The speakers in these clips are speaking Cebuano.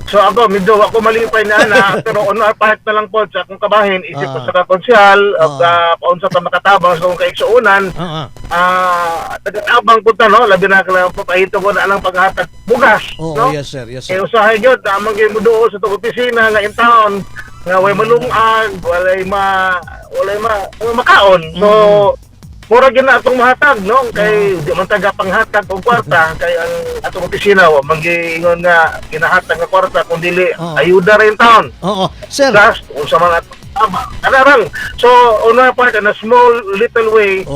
So ako, medyo ako malipay na na, pero on our part na lang po sa akong kabahin, isip ko sa konsyal, paunsa ta makatabang sa akong kaigsuonan, tagatabang po ta, no, labi na kailangan po, pahito ko na lang paghatag bugas, no? Yes sir, yes Eh, sir. Usahay gyud, amang gyud mo doon sa itong opisina nga in town, nga way malungag, walay makaon. So, mura gyud na atong mahatag, no? Kay di man taga panghatag og kwarta, kay ang atong opisina wa man giingon nga ginahatag nga kwarta kun dili ayuda ra in town. Oo. Sir, Gas, unsa man atong tama. Ana rang. So, una part in a small little way,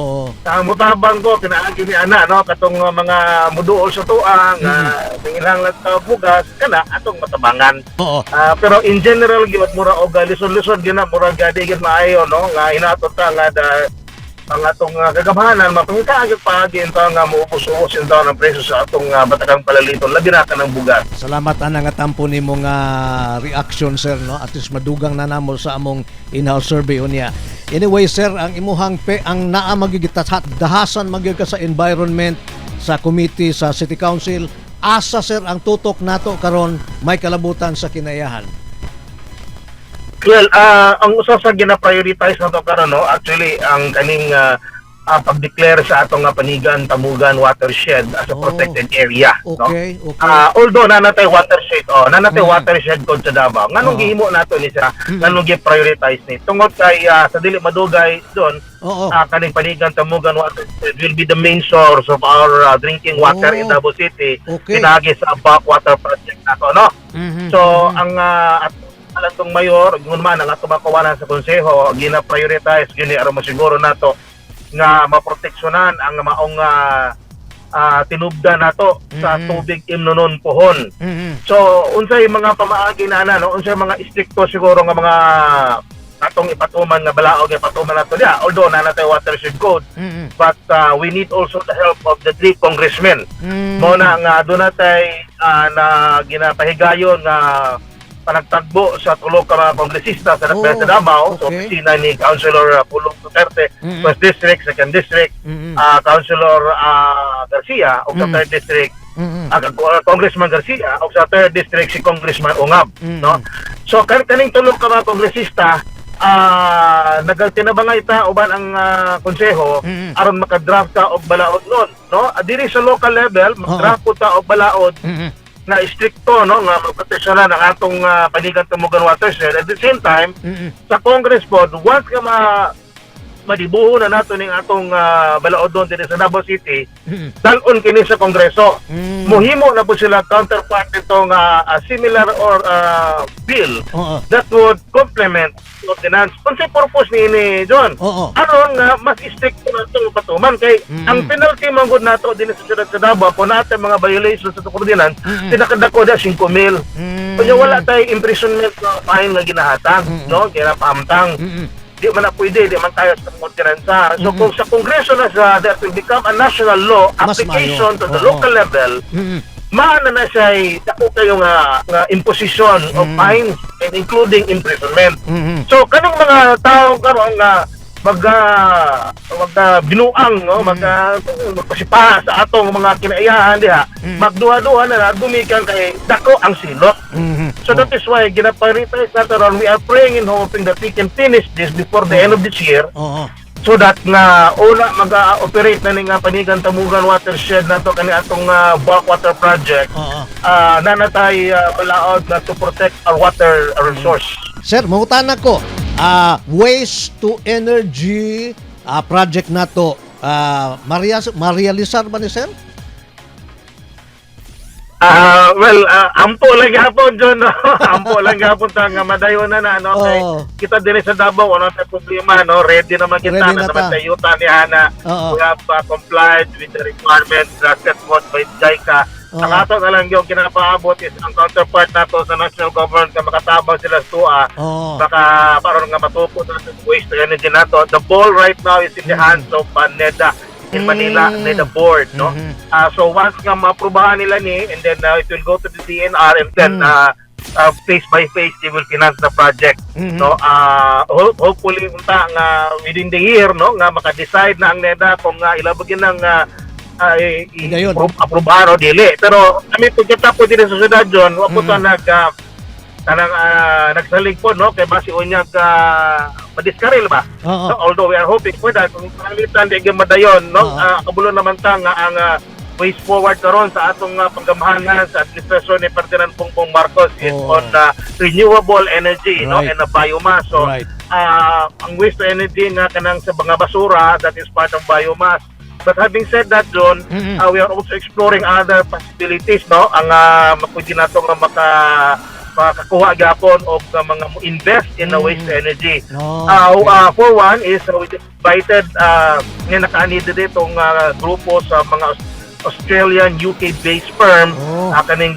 mutabang ko pinaagi ni ana, no, katong mga muduol sa tuang nga tinginahanglan ta bugas kana atong matabangan. Pero in general gyud, mura og lisod-lisod gyud na, mura gadi gyud maayo, no, nga hinatot ta nga ang atong kagamhanan mapangita gyud paagi intaw nga muubos-ubos intaw ng presyo sa atong batakang palaliton, labi na kanang bugas. Salamat ana nga tampo nimo nga reaction, sir, no. At least madugang na namo sa among in-house survey unya. Anyway sir, ang imuhang pe ang naa magigita dahasan magyud ka sa environment sa committee sa City Council. Asa sir ang tutok nato karon may kalabutan sa kinaiyahan? Well, ang usa sa gina-prioritize nato karon, no, actually ang kaning pag-declare sa atong nga Panigan Tamugan watershed as a protected area, no? Although naa natay watershed, oh, naa natay watershed code sa Davao. Nganong gihimo nato ni siya, nganong gi-prioritize ni? Tungod kay sa dili madugay doon, kaning Panigan Tamugan watershed will be the main source of our drinking water in Davao City. Pinaagi sa bulk water project nato, no? So, ang at atong mayor, ingon man ang atong mga kawanan sa konseho, gina-prioritize gyud ni aron masiguro nato nga maproteksyonan ang maong tinubda nato sa tubig imnonon pohon. So, unsay mga pamaagi na ana, no? Unsay mga istrikto siguro nga mga atong ipatuman nga balaod nga ipatuman nato diya. Although naa natay watershed code, but we need also the help of the three congressmen. Mao na nga doon natay na ginapahigayon nga panagtagbo sa tulo ka mga kongresista sa sa Davao, sa opisina ni Councilor Pulong Duterte, First District, Second District, Councilor Garcia, ug sa Third District, Congressman Garcia, ug sa Third District si Congressman Ungab, no? So kaning tulo ka mga kongresista, nagtinabangay ta uban ang konseho aron makadraft ta og balaod nun, no? Diri sa local level, mag-draft po ta og balaod na istrikto, no, nga maproteksyonan ang atong Panigan Tamugan watershed. At the same time, sa Congress po, once nga madibuho na nato ning atong balaod doon dinhi sa Davao City, dalon kini sa Kongreso. Muhimo na po sila counterpart nitong similar or bill that would complement the ordinance. Unsay purpose niini, John? Aron nga mas stricto na itong patuman kay ang penalty man gud nato dinhi sa siyudad sa Davao kung naa tay mga violations sa ordinance, pinakadako da 5,000. Kanya wala tay imprisonment na fine nga ginahatag, no? Kaya pahamtang. Di man na pwede, di man tayo sa ordinansa. So kung sa Kongreso na sa that will become a national law, Mas application maayo. To the local level, maana na siya dako kayo nga imposition of fines and including imprisonment. So kanang mga tao karon nga mag binuang, no, magpasipa sa atong mga kinaiyahan diha, magduha-duha na na gumikan kay dako ang silot. So that is why gina-prioritize natin ron. We are praying and hoping that we can finish this before the end of this year so that nga una mag-operate na ni nga Panigan Tamugan watershed nato, kani atong bulk water project, naa natay balaod na to protect our water resource. Sir, mangutana ko, waste to energy project nato, marealisar ba ni sir? Well, ampo lang gihapon, John, no? Ampo lang gihapon ta nga madayon na na, no? Kay kita dinhi sa Davao, wala tay problema, no? Ready naman kita Ready na na naman ta. sa yuta ni Hana. We have complied with the requirements that set forth by JICA. Ang ato na lang yung kinapaabot is ang counterpart nato sa national government nga makatabang sila sa TUA baka para nga matukod na sa waste to energy nato. The ball right now is in the hands of NEDA in Manila, NEDA board, no? So once nga maaprubahan nila ni and then it will go to the DENR and then phase by phase they will finance the project. No, hopefully unta nga within the year, no, nga maka-decide na ang NEDA kung ilabagin ng ay Dayon. I-aprobahan o dili. Pero kami pagkatapos din sa syudad, John, wa po ta nag kanang nagsalig po, no, kay basi unya ka madiskaril ba? Oo. No, although we are hoping for that, kung pananglitan di gyud madayon, no, Oo. Kabulo naman ta nga ang ways forward karon sa atong panggamahanan sa administrasyon ni Ferdinand Bongbong Marcos is on renewable energy, no, and biomass. So ang waste to energy nga kanang sa mga basura, that is part of biomass. But having said that, John, we are also exploring other possibilities, no? Ang pwede nato nga makakuha gyapon og mga mo invest in the waste to energy. For one is we invited nga nakaani ditong grupo sa mga Australian UK based firm, kaning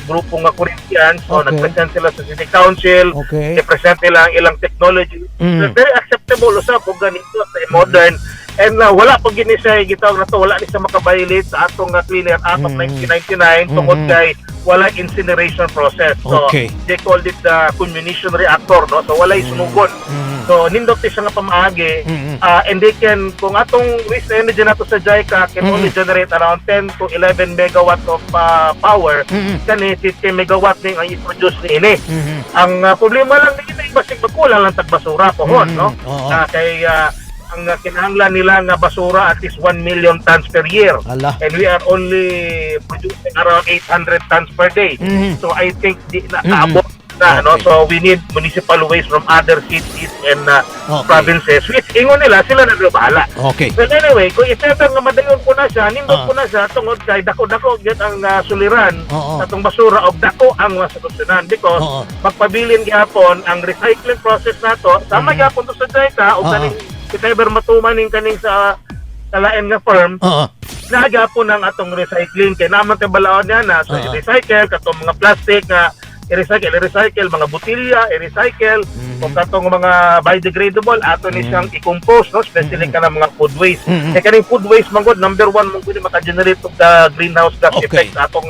grupo nga Corinthians. So nag-present sila sa City Council, i-present nila ang ilang technology. So, very acceptable usab kung ganito sa modern and wala pa gini siya gitawag na to, wala ni siya maka-violate sa atong Clean Air Act of 1999 tungod kay wala incineration process. So they called it the comminution reactor, no? So walay sunugon. So nindot siya nga pamaagi. And they can, kung atong waste energy nato sa JICA can only generate around 10 to 11 megawatt of power, kani 50 megawatt ning ang i-produce ni ini. Ang problema lang ni basig magkulang lang tag basura pohon, no? Oo. Kay ang kinahanglan nila nga basura at least 1 million tons per year. Ala. And we are only producing around 800 tons per day. So I think di na naabot na, no? So we need municipal waste from other cities and provinces, which ingon nila sila na bahala. Well, anyway, kung if ever nga madayon ko na siya, nindot ko na siya tungod kay dako-dako gyud ang suliran sa atong basura og dako ang masolusyonan because magpabilin gyapon ang recycling process nato sama gyapon to sa JICA o kaning if ever matuman ning kaning sa kalain nga firm, naa gyapon ang atong recycling kay naman tay balaod niya na. So i-recycle katong mga plastic nga i-recycle, i-recycle mga botilya, i-recycle kung katong mga biodegradable, ato ni siyang i-compose, no, especially kanang mga food waste. Kay kaning food waste man gud, number one man gud maka-generate og the greenhouse gas effect sa atong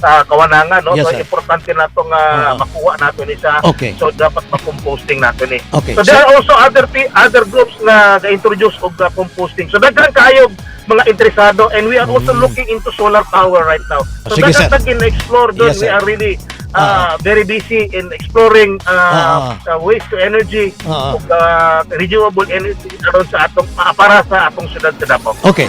kawanangan, no? Yes, So sir. Importante nato nga makuha nato ni siya. So dapat ma-composting nato ni. So there are also other groups na ga-introduce og composting. So daghan kaayo mga interesado and we are also looking into solar power right now. So Sige, sir. daghan tag explore doon. Yes, We sir. are really very busy in exploring waste to energy ug renewable energy aron sa atong para sa atong syudad sa Davao. Okay.